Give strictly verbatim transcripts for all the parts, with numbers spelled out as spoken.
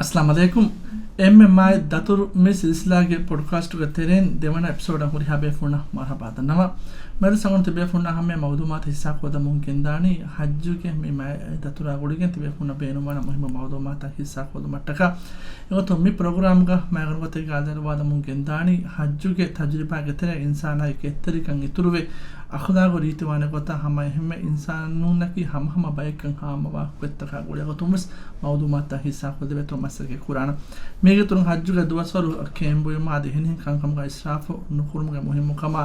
އައްސަލާމު ޢަލައިކުމް. އެންމެ މާތް ދަތުރު މި ސިލްސިލާގެ ޕޮޑްކާސްޓުގެ ތެރެއިން ދެވަނަ އެޕިސޯޑަށް ހުރިހާ ބޭފުޅުންނަށް މަރުޙަބާ ދަންނަވަން. މިއަދު ސަނގުން ތިބޭފުޅުންނާ ހަމަ މައުލޫމާތު ހިއްސާކޮށްލަމުން ގެންދާނީ ޙައްޖުގެ މި މާތް ދަތުރާ ގުޅިގެން ތިބޭފުޅުންނަށް ބޭނުންވާނެ މުހިއްމު މައުލޫމާތަށް ހިއްސާކޮށްލުމަށްޓަކާ. އެގޮތުން މި ޕްރޮގްރާމްގަ މައިގަނޑުގަތެއްގަ އަލިއަޅުވާލަމުން ގެންދާނީ ޙައްޖުގެ ތަޖުރިބާގެ ތެރެއިން އިންސާނާގެ ކެތްތެރިކަން އިތުރުވެ، އަޚުލާގު ރީތިވާނެ ގޮތަށް ހަމަ އެހެންމެ އިންސާނުންނަކީ ހަމަހަމަ ބައެއްކަން ހާމަވާ ގޮތްތަކާ ގުޅޭ ގޮތުން ވެސް މައުލޫމާތުތައް ހިއްސާކޮށްދެވޭތޯ މަސައްކަތް ކުރާނަން. މީގެ އިތުރުން ޙައްޖުގެ ދުވަސްވަރު ކޭންބުއިމާ އަދި އެހެނިހެން ކަންކަމުގަ އިސްރާފު ނުކުރުމުގެ މުހިއްމުކަމާ،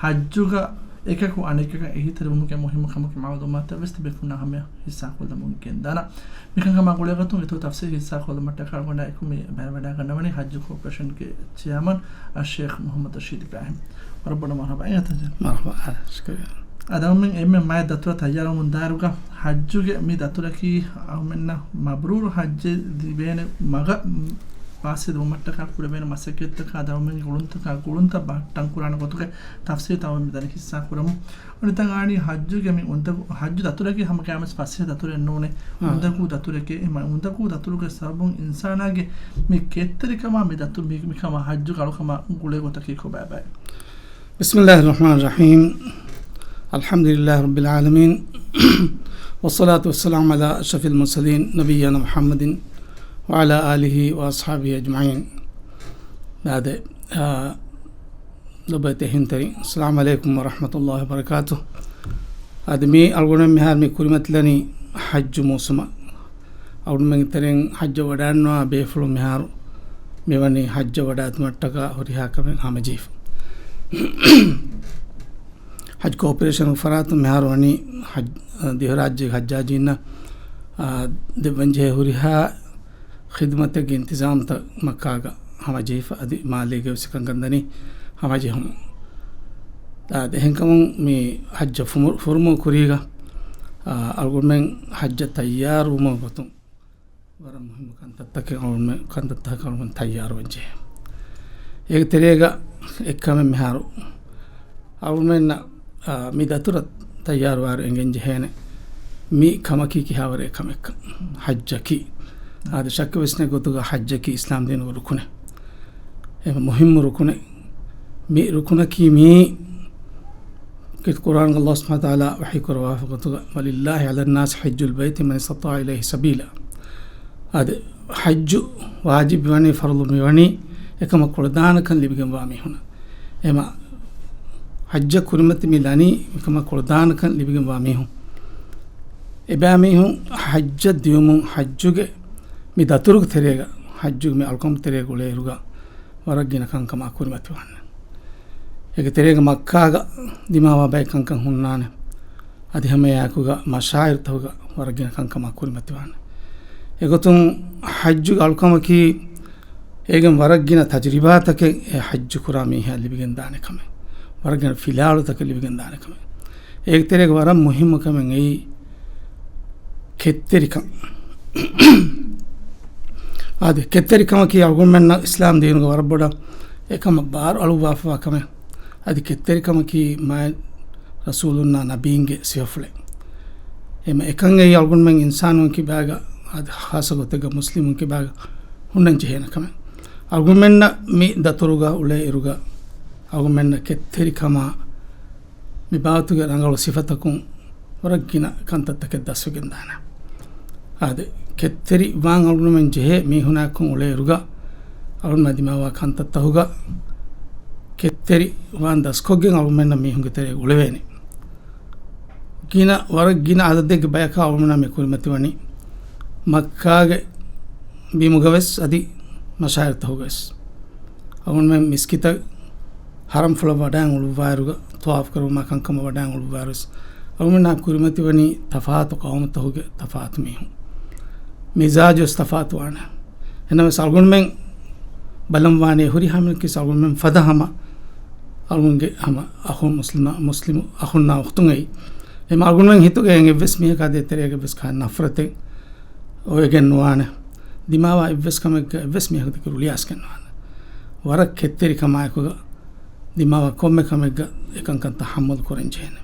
ޙައްޖުގަ އެކަކު އަނެކަކަށް އެހީތެރިވުމުގެ މުހިއްމުކަމަކީ މައުލޫމާތުތައް ވެސް ތިބޭފުޅުންނާ ހަމަޔަށް ހިއްސާކޮށްލަމުން ގެންދާނަން. މިކަންކަމާ ގުޅޭގޮތުން އިތުރު ތަފްސީލް ހިއްސާކޮށްލުމަށްޓަކާ އަޅުގަނޑާ އެކު މި ބައިވެޑާގަންނަވަނީ ޙައްޖު ކޯޕަރޭޝަންގެ ޗެއާމަން އައްޝޭޚް މުޙައްމަދު ރަޝީދު އިބްރާހިމް. ވަރަށް ބޮޑަށް މަރުޙަބާ. އެނގޭތަ؟ މަރުޙަބާ. ޝުކުރިއްޔާ. އަދި އަޅުމެން އެންމެ މާތް ދަތުރަށް ތައްޔާރުވަމުން ދާއިރުގަ ޙައްޖުގެ މި ދަތުރަކީ އަޅުމެންނަށް މަބްރޫރު ޙައްޖެއް ލިބޭނެ މަގަށް ވާސިލުވުމަށްޓަކާ ކުރެވޭނެ މަސައްކަތްތަކާ އަދި އަޅުމެންގެ ގުޅުންތަކާ ގުޅުންތައް ބަހައްޓަން ކުރާނެ ގޮތުގެ ތަފްސީލްތައް އަޅުމެން މިދަނީ ހިއްސާ ކުރަމުން. އަނެއްކާ އަނީ ޙައްޖުގެ މި އުނދަގޫ، ޙައްޖު ދަތުރަކީ ހަމަ ގައިމުވެސް ފަސޭހަ ދަތުރެއް ނޫނޭ. އާ. އުނދަގޫ ދަތުރެކޭ. އެމަ އުނދަގޫ ދަތުރުގެ ސަބަބުން އިންސާނާގެ މި ކެތްތެރިކަމާ މި ދަތު، މި، މިކަމާ ޙައްޖުގެ އަޅުކަމާ ގުޅޭ ގޮތަކީ ކޮބާބާ؟ بسم الله الرحمن الرحيم. الحمد لله رب العالمين. والصلاة والسلام على أشرف المرسلين نبينا محمد وعلى آله وأصحابه أجمعين. އާދެ، އާ، ލޮބުވެތި އެހީތެރިން، އައްސަލާމު ޢަލައިކުމް ވަރަޙްމަތުﷲި ވަބަރަކާތުހު. އަދި މީ އަޅުގަނޑުމެން މިހާރު މި ކުރިމަތިލަނީ ޙައްޖު މޫސުމަށް. އަޅުގަނޑުމެންގެ ތެރެއިން ޙައްޖަށް ވަޑައިންނަވާ ބޭފުޅުން މިހާރު މިވަނީ ޙައްޖަށް ވަޑައިގަތުމަށްޓަކާ ހުރިހާ ކަމެއް ހަމަޖެހިފަ. ޙައްޖު ކޯޕަރޭޝަނުގެ ފަރާތުން މިހާރު ވަނީ ޙައް-، ދިވެހިރާއްޖޭގެ ޙައްޖާޖީންނަށް، އާ، ދެއްވަންޖެހޭ ހުރިހާ ޚިދުމަތެއްގެ އިންތިޒާމްތައް މައްކާގަ ހަމަޖެހިފަ އަދި މާލޭގެ ވެސް އެކަންކަން ދަނީ ހަމަޖެހުމުން. އާ، އެހެންކަމުން މި ޙައްޖަށް ފުމު-، ފުރުމު ކުރީގަ، އާ، އަޅުގަނޑުމެން ޙައްޖަށް ތައްޔާރުވުމުގެ ގޮތުން ވަރަށް މުހިއްމު ކަންތައްތަކެއް އަޅުގަނޑުމެން، ކަންތައްތަކަށް އަޅުގަނޑުމެން ތައްޔާރުވަން ޖެހޭ. އޭގެ ތެރޭގަ އެއްކަމެއް މިހާރު އަޅުގަނޑުމެންނަށް، އާ، މި ދަތުރަށް ތައްޔާރުވާއިރު އެނގެން ޖެހޭނެ މި ކަމަކީ ކިހާވަރެއް ކަމެއްކަން. ޙައްޖަކީ އާދެ، ޝައްކެއް ވެސް ނެތް ގޮތުގަ ޙައްޖަކީ އިސްލާމް ދީނުގެ ރުކުނެއް. އެ މުހިއްމު ރުކުނެއް. މި ރުކުނަކީ މީ ކީރިތި ޤުރްއާނުގަ ﷲ ސުބްޙާނަހޫ ވަތަޢާލާ ވަޙީ ކުރައްވާފަ ގޮތުގަ، "ولله على الناس حج البيت من استطاع إليه سبيلا." އާދެ، ޙައްޖު ވާޖިބު ވަނީ، ފަރުޟު މިވަނީ، އެކަމަށް ކުޅަދާނަކަން ލިބިގެންވާ މީހުންނަށް. އެމަ ޙައްޖަށް ކުރިމަތި މި ލަނީ، އެކަމަށް ކުޅަދާނަކަން ލިބިގެންވާ މީހުން. އެބައިމީހުން ޙައްޖަށް ދިޔުމުން، ޙައްޖުގެ މި ދަތުރުގެ ތެރޭގަ، ޙައްޖުގެ މި އަޅުކަމުގެ ތެރޭގަ އުޅޭއިރުގަ، ވަރަށް ގިނަ ކަންކަމާ ކުރިމަތިވާނެ. އޭގެ ތެރޭގަ މައްކާގަ ދިމާވާ ބައެއް ކަންކަން ހުންނާނެ. އަދި ހަމައެއާއެކުގަ މަޝާޢިރުތަކުގަ ވަރަށް ގިނަ ކަންކަމާ ކުރިމަތިވާނެ. އެގޮތުން ޙައްޖުގެ އަޅުކަމަކީ އޭގެން ވަރަށް ގިނަ ތަޖުރިބާތަކެއް އެ ޙައްޖު ކުރާ މީހާ ލިބިގެންދާނެ ކަމެއް. ވަރަށް ގިނަ ފިލާވަޅުތަކެއް ލިބިގެންދާނެ ކަމެއް. އޭގެ ތެރޭގަ ވަރަށް މުހިއްމު ކަމެއް އެއީ ކެތްތެރިކަން. އާދެ، ކެތްތެރިކަމަކީ އަޅުގަނޑުމެންނަށް އިސްލާމް ދީނުގަ ވަރަށް ބޮޑަށް އެކަމަށް ބާރު އަޅުއްވާފަވާ ކަމެއް. އަދި ކެތްތެރިކަމަކީ މާތް ރަސޫލުންނާ ނަބީންގެ ސިފަފުޅެއް. އެމަ އެކަން އެއީ އަޅުގަނޑުމެން އިންސާނުން ކިބާގަ، އަދި ޚާއްޞަ ގޮތެއްގަ މުސްލިމުން ކިބާގަ ހުންނަން ޖެހޭނެ ކަމެއް. އަޅުގަނޑުމެންނަށް މި ދަތުރުގަ އުޅޭ އިރުގަ އަޅުގަނޑުމެންނަށް ކެތްތެރިކަމާ މި ބާވަތުގެ ރަނގަޅު ސިފަތަކުން ވަރަށް ގިނަ ކަންތައްތަކެއް ދަސްވެގެންދާނެ. އާދެ، ކެތްތެރި ވާން އަޅުގަނޑުމެން ޖެހޭ މީހުނާއެކު އުޅޭއިރުގަ އަޅުގަނޑުމެން ދިމާވާ ކަންތައްތަކުގަ ކެތްތެރި ވާން ދަސްކޮށްގެން އަޅުގަނޑުމެންނަށް މީހުންގެ ތެރޭގަ އުޅެވޭނެ. ގިނަ، ވަރަށް ގިނަ އަދަދެއްގެ ބަޔަކާ އަޅުގަނޑުމެންނަށް މި ކުރިމަތިވަނީ މައްކާގެ ބިމުގަވެސް އަދި މަޝާޢިރުތަކުގަވެސް. އަޅުގަނޑުމެން މިސްކިތަށް ޙަރަމްފުޅަށް ވަޑައިން އުޅުއްވާއިރުގަ، ޠަވާފު ކުރުމާ ކަންކަމަށް ވަޑައިން އުޅުއްވާއިރުވެސް، އަޅުގަނޑުމެންނާ ކުރިމަތިވަނީ ތަފާތު ޤައުމުތަކުގެ ތަފާތު މީހުން. މިޒާޖުވެސް ތަފާތުވާނެ. އެހެންނަމަވެސް އަޅުގަނޑުމެން ބަލަންވާނީ ހުރިހާ މީހަކީ އަޅުގަނޑުމެން ފަދަ ހަމަ އަޅުގަނޑުގެ ހަމަ އަޚުން މުސްލިމާ، މުސްލިމު އަޚުންނާ އުޚްތުން އެއީ. އެމަ އަޅުގަނޑުމެން ހިތުގައި އެއްވެސް މީހަކާ ދޭތެރޭގަ ވެސް ކާ ނަފްރަތެއް އޮވެގެން ނުވާނެ. ދިމާވާ އެއްވެސް ކަމެއްގަ އެއްވެސް މީހަކު ދެކެ ރުޅިއައިސްގެން ނުވާނެ. ވަރަށް ކެތްތެރިކަމާއެކުގަ ދިމާވާ ކޮންމެ ކަމެއްގަ އެކަންކަންތައް ހައްމަލު ކުރަން ޖެހޭނެ.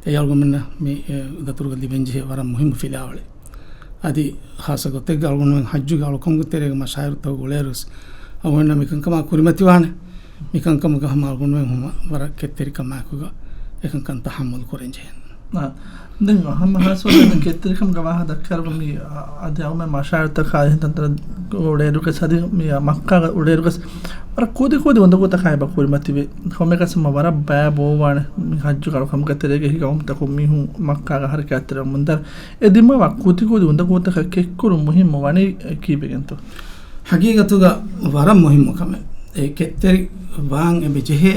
އެއީ އަޅުގަނޑުމެންނަށް މި، އެ، ދަތުރުގަ ލިބެން ޖެހޭ ވަރަށް މުހިއްމު ފިލާވަޅެއް. އަދި ޚާއްޞަ ގޮތެއްގަ އަޅުގަނޑުމެން ޙައްޖުގެ އަޅުކަމުގެ ތެރޭގަ މަޝާއިރުތަކުގަ އުޅޭއިރުވެސް އަޅުގަނޑަށް މިކަންކަމާ ކުރިމަތިވާނެ. މިކަންކަމުގަ ހަމަ އަޅުގަނޑުމެން ހަމަ ވަރަށް ކެތްތެރިކަމާއެކުގަ އެކަންކަން ތަޙައްމަލު ކުރަން ޖެހޭނެ. އާ، ދެން ހަމަ ހާއްސަ ގޮތެއް ކެތްތެރިކަމުގެ ވާހަކަ ދައްކާއިރު މި، އާ، އަދި އަޅުގަނޑުމެން މަޝާއިރުތަކާ އެހެން ތަންތަނަށް އުޅޭއިރުގަސް އަދި މި މައްކާގަ އުޅޭއިރުގަސް ވަރަށް ކުދި ކުދި އުނދަގޫތަކާ އެބަ ކުރިމަތިވޭ. ކޮންމެއަކަސް ހަމަ ވަރަށް ބައި ބޯވާނެ މި ޙައްޖުގެ އަޅުކަމުގެ ތެރޭގައި ގައުމުތަކުން މީހުން މައްކާގަ ހަރަކާތްތެރިވަމުންދާ އެ ދިމާވާ ކުދި ކުދި އުނދަގޫތަކަށް ކެތްކުރުން މުހިއްމު ވަނީ ކީއްވެގެންތޯ؟ ޙަޤީޤަތުގަ ވަރަށް މުހިއްމު ކަމެއް. އެ ކެތްތެރި ވާން އެބަ ޖެހޭ.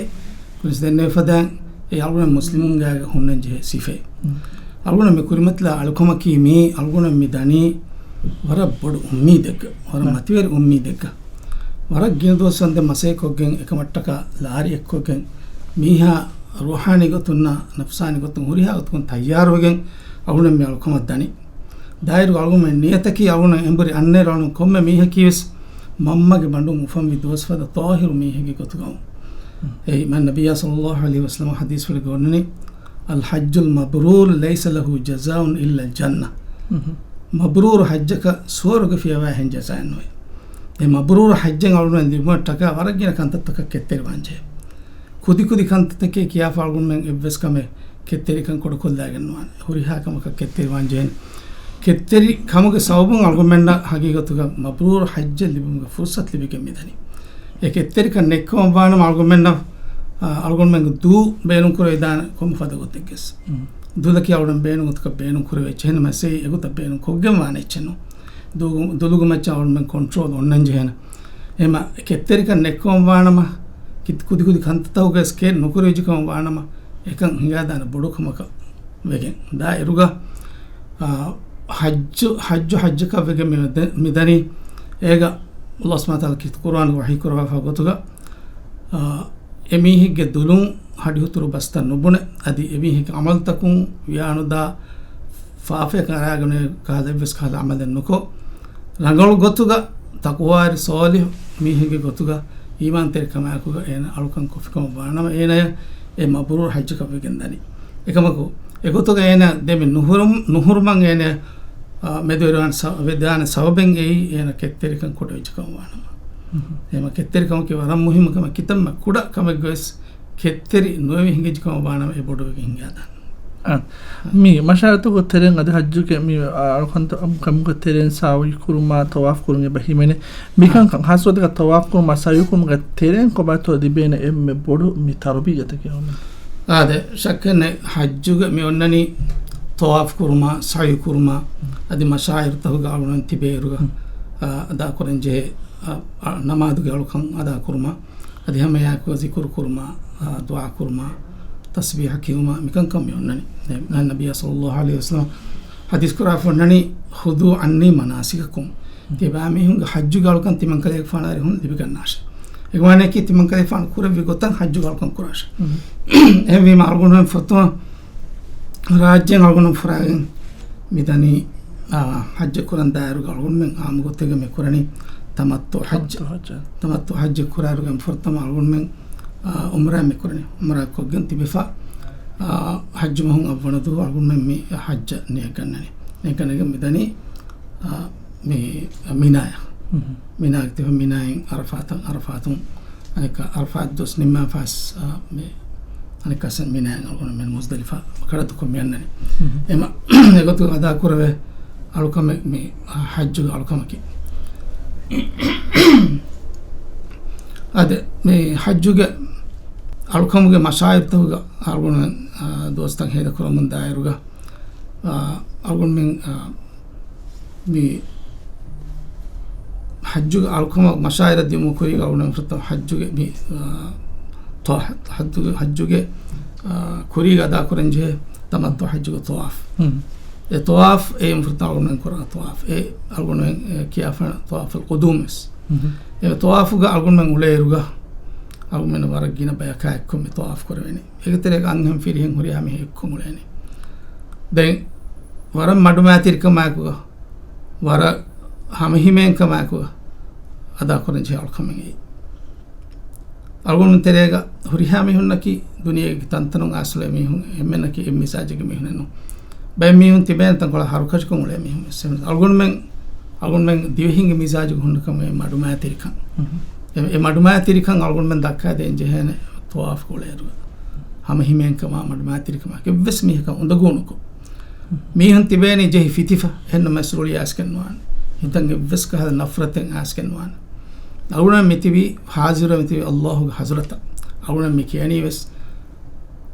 ކުރިން ދެންނެވި ފަދައިން އެ އަޅުގަނޑު މުސްލިމުންގެ ހުންނަން ޖެހޭ ސިފައެއް. އަޅުގަނޑު މި ކުރިމަތިލާ އަޅުކަމަކީ މީ އަޅުގަނޑު މި ދަނީ ވަރަށް ބޮޑު އުއްމީދެއްގަ، ވަރަށް މަތިވެރި އުއްމީދެއްގަ. ވަރަށް ގިނަ ދުވަސްވަންދެން މަސައްކަތްކޮށްގެން އެކަމަށްޓަކާ ލާރި އެއްކޮށްގެން މީހާ ރޫޙާނީ ގޮތުންނާ ނަފްސާނީ ގޮތުން ހުރިހާ ގޮތަކުން ތައްޔާރުވެގެން އަޅުގަނޑު މި އަޅުކަމަށް ދަނީ. ދާއިރު އަޅުގަނޑު ނިޔަތަކީ އަޅުގަނޑު އެނބުރި އަންނައިރު އަޅުގަނޑު ކޮންމެ މީހަކީވެސް މަންމަގެ ބަނޑުން އުފަންވި ދުވަސް ފަދަ ޠާހިރު މީހެއްގެ ގޮތުގަ އޮން. އެއީ މާތް ނަބިއްޔާ ޞައްލައްލާހު ޢަލައިހި ވަސައްލަމަ ޙަދީޘްފުޅެއްގަ އޮންނަނީ، "الحج المبرور ليس له جزاء إلا الجنة." މަބްރޫރު ޙައްޖަކަށް ސުވަރުގެ ފިޔަވާ ހެން ޖަޒާއެއް ނުވޭ. އެ މަބްރޫރު ޙައްޖެއް އަޅުގަނޑު ލިބުމަށްޓަކާ ވަރަށް ގިނަ ކަންތައްތަކަށް ކެތްތެރިވާން ޖެހޭ. ކުދި ކުދި ކަންތައްތަކޭ ކިޔާފަ އަޅުގަނޑުމެން އެއްވެސް ކަމެއް ކެތްތެރިކަން ކޮޑުކޮށްލާގެން ނުވާނެ. ހުރިހާ ކަމަކަށް ކެތްތެރިވާން ޖެހޭނެ. ކެތްތެރި ކަމުގެ ސަބަބުން އަޅުގަނޑުމެންނަށް ޙަޤީޤަތުގަ މަބްރޫރު ޙައްޖެއް ލިބުމުގެ ފުރުޞަތު ލިބިގެން މިދަނީ. އެ ކެތްތެރިކަން ނެތްކަމަށްވާނަމަ އަޅުގަނޑުމެންނަށް، އަ، އަޅުގަނޑުމެންގެ ދޫ ބޭނުންކުރެވިދާނެ ކޮންމެ ފަދަ ގޮތެއްގެސް. ދުލަކީ އަޅުގަނޑު ބޭނުން ގޮތަކަށް ބޭނުން ކުރެވޭ އެއްޗެއް ނޫން، މައްސަލައީ އެގޮތަށް ބޭނުން ކޮށްގެން ވާނެ އެއްޗެއް ނޫން. ދުލު-، ދުލުގެ މައްޗަށް އަޅުގަނޑުމެން ކޮންޓްރޯލް އޮންނަން ޖެހޭނެ. އެހެމަ ކެތްތެރިކަން ނެތްކަމަށް ވާނަމަ، ކި-، ކުދި ކުދި ކަންތައްތަކުގައި ސްކޭލް ނުކުރެވިއްޖެ ކަމަށް ވާނަމަ، އެކަން ހިނގާދާނެ ބޮޑު ކަމަކަށް ވެގެން. ދާއިރުގަ، އާ، ޙައްޖު، ޙައްޖު ޙައްޖަކަށް ވެގެން މި ދެ-، މިދަނީ. އޭގަ ﷲ ސުބްޙާނަހޫ ވަތަޢާލާ ކީރިތި ޤުރުއާނުގަ ވަޙީ ކުރައްވާފަ ގޮތުގަ، އާ، އެމީހެއްގެ ދުލުން ހަޑިހުތުރު ބަސްތައް ނުބުނެ، އަދި އެމީހެއްގެ ޢަމަލުތަކުން ވިޔާނުދާ ފާފަޔަކަށް އަރާގަނެ ކަހަލަ އެއްވެސް ކަހަލަ ޢަމަލެއް ނުކޮށް، ރަނގަޅު ގޮތުގަ ތަޤްވާވެރި ޞާލިޙު މީހެއްގެ ގޮތުގަ އީމާންތެރިކަމާއެކުގަ އޭނަ އަޅުކަން ކޮށްފިކަމަށް ވާނަމަ، އޭނަޔަށް އެ މަބްރޫރު ޙައްޖަކަށް ވެގެން ދަނީ. އެކަމަކު، އެގޮތުގަ އޭނަ ދެމި ނުހުރުމް-، ނުހުރުމަށް އޭނަ، އާ، މެދުވެރިވާން ސަ-، ވެދާނެ ސަބަބެއް އެއީ އޭނަ ކެތްތެރިކަން ކުޑަވެއްޖެ ކަމަށް ވާނަމަ. އެހެމަ ކެތްތެރިކަމަކީ ވަރަށް މުހިއްމު ކަމެއް. ކިތަންމެ ކުޑަ ކަމެއްގަވެސް ކެތްތެރި ނުވެވި ހިނގިއްޖެ ކަމަށް ވާނަމަ އެ ބޮޑުވެގެން ހިނގާދާނެ. އާ، މި މަޝާއިރުތަކުގެ ތެރެއިން އަދި ޙައްޖުގެ މި، އާ، އަޅުކަންތައް ކަމުގެ ތެރެއިން ސަޢުޔު ކުރުމާ، ޠަވާފު ކުރުން އެބަ ހިމެނޭ. މިކަންކަން ޚާއްޞަ ގޮތަކަށް ޠަވާފު ކުރުމާ، ސަޢުޔު ކުރުމުގެ ތެރެއިން ކޮބާތޯ ލިބޭނެ އެންމެ ބޮޑު މި ތަރުބިޔަތަކީ އަޅުގަނޑު؟ އާދެ، ޝައްކެއް ނެތް. ޙައްޖުގެ މި އޮންނަނީ ޠަވާފު ކުރުމާ، ސަޢުޔު ކުރުމާ، އަދި މަޝާއިރުތަކުގަ އަޅުގަނޑު ތިބޭއިރުގަ، އާ، އަދާކުރަން ޖެހޭ، އާ، އާ، ނަމާދުގެ އަޅުކަން އަދާކުރުމާ. އަދި ހަމައެއާއެކު ޒިކުރު ކުރުމާ، އާ، ދުޢާ ކުރުމާ، ތަސްބީޙަ ކިޔުމާ، މިކަންކަން މި އޮންނަނީ. އެ، ނަ-، ނަބިއްޔާ ޞައްލައްލާހު ޢަލައިހި ވަސައްލަމަ ޙަދީޘް ކުރާފަ އޮންނަނީ، "خذوا عني مناسككم." ތިބާމީހުންގެ ޙައްޖުގެ އަޅުކަން ތިމަންކަލޭގެފާނާ އަރިހުން ލިބިގަންނާށޭ. އެގޮތަކީ ތިމަންކަލޭގެފާނު ކުރެއްވި ގޮތަށް ޙައްޖުގެ އަޅުކަން ކުރާށޭ. އެހެންވީމަ އަޅުގަނޑުމެން ފުރަތަމަ ރާއްޖޭން އަޅުގަނޑު ފުރާގެން މިދަނީ، އާ، ޙައްޖެއް ކުރަން ދާއިރުގަ އަޅުގަނޑުމެން ޢާއްމު ގޮތެއްގަ މި ކުރަނީ ތަމައްތުޢު ޙައްޖެއް. ތަމައްތުޢު ޙައްޖެއް. ތަމައްތުޢު ޙައްޖެއް ކުރާއިރުގަ ފުރަތަމަ އަޅުގަނޑުމެން، އާ، ޢުމްރާ މި ކުރަނީ. ޢުމްރާ ކޮށްގެން ތިބިފަ، އާ، ޙައްޖު މަހުން އަށްވަނަ ދުވަހު އަޅުގަނޑުމެން މި ޙައްޖަށް ނިޔަތް ގަންނަނީ. ނިޔަތް ގަނެގެން މިދަނީ، އާ، މި މިނާޔަށް. މިނާގެ ތިބެ މިނާއިން ޢަރަފާތަށް، ޢަރަފާތުން އަނެއްކާ ޢަރަފާތް ދުވަސް ނިންމާފަސް، އާ، މި އަނެއްކާސް މިނާއިން އަޅުގަނޑުމެން މުޒްދަލިފާ ކަޑައްތުކޮށް މި އަންނަނީ. އެމަ އެގޮތުން އަދާކުރެވޭ އަޅުކަމެއް މި، އާ، ޙައްޖުގެ އަޅުކަމަކީ. އާދެ، މި ޙައްޖުގެ އަޅުކަމުގެ މަޝާއިރުތަކުގަ އަޅުގަނޑުމެން، އާ، ދުވަސްތައް ހޭދަކުރަމުން ދާއިރުގަ، އާ، އަޅުގަނޑުމެން، އާ، މި ޙައްޖުގެ އަޅުކަމަށް މަޝާއިރަށް ދިޔުމުގެ ކުރީގަ އަޅުގަނޑުމެން ފުރަތަމަ ޙައްޖުގެ މި، އާ، ތަ-، ޙައްޖުގެ، ޙައްޖުގެ، އާ، ކުރީގަ އަދާކުރަން ޖެހޭ ތަމައްތުޢު ޙައްޖުގެ ޠަވާފު. އެ ޠަވާފު އެއިން ފުރަތަމަ އަޅުގަނޑުމެން ކުރާ ޠަވާފު. އެ އަޅުގަނޑުމެން، އެ، ކިޔާފަ ޠަވާފުލް ޤުދޫމް ވެސް. އެ ޠަވާފުގަ އަޅުގަނޑުމެން އުޅޭއިރުގަ އަޅުގަނޑުމެން ވަރަށް ގިނަ ބަޔަކާ އެއްކޮށް މި ޠަވާފު ކުރެވެނީ. އޭގެ ތެރޭގަ އަންހެން ފިރިހެން ހުރިހާ މީހެއް އެއްކޮށް އުޅޭނީ. ދެން ވަރަށް މަޑުމައިތިރިކަމާއެކުގަ، ވަރަށް ހަމަހިމޭންކަމާއެކުގަ އަދާކުރަން ޖެހޭ އަޅުކަމެއް އެއީ. އަޅުގަނޑު ތެރޭގަ ހުރިހާ މީހުންނަކީ ދުނިޔޭގެ ތަންތަނުން އަސްލު މީހުން އެންމެންނަކީ އެއް މިޒާޖެއްގެ މީހުނެއް ނޫން. ބައެއް މީހުން ތިބޭނެ ތަންކޮޅެއް ހަރުކަށިކޮށް އުޅޭ މީހުން ވެސް. އަޅުގަނޑުމެން، އަޅުގަނޑުމެން ދިވެހިންގެ މިޒާޖުގަ ހުންނަ ކަމެއް މަޑުމައިތިރިކަން. އެ، އެ މަޑުމައިތިރިކަން އަޅުގަނޑުމެން ދައްކާދޭން ޖެހޭނެ ޠަވާފު ކުޅޭއިރު. ހަމަ ހިމޭންކަމާ މަޑުމައިތިރިކަމާ އެއްވެސް މީހަކަށް އުނދަގޫނުކޮށް. މީހުން ތިބޭނީ ޖެހި ފިތިފަ، އެހެންނަމަވެސް ރުޅި އައިސްގެން ނުވާނެ. ހިތަށް އެއްވެސް ކަހަލަ ނަފްރަތެއް އައިސްގެން ނުވާނެ. އަޅުގަނޑު މިތިބީ ޙާޟިރު މިތިބީ ﷲ ގެ ޙަޟްރަތަށް. އަޅުގަނޑު މި ކިޔަނީ ވެސް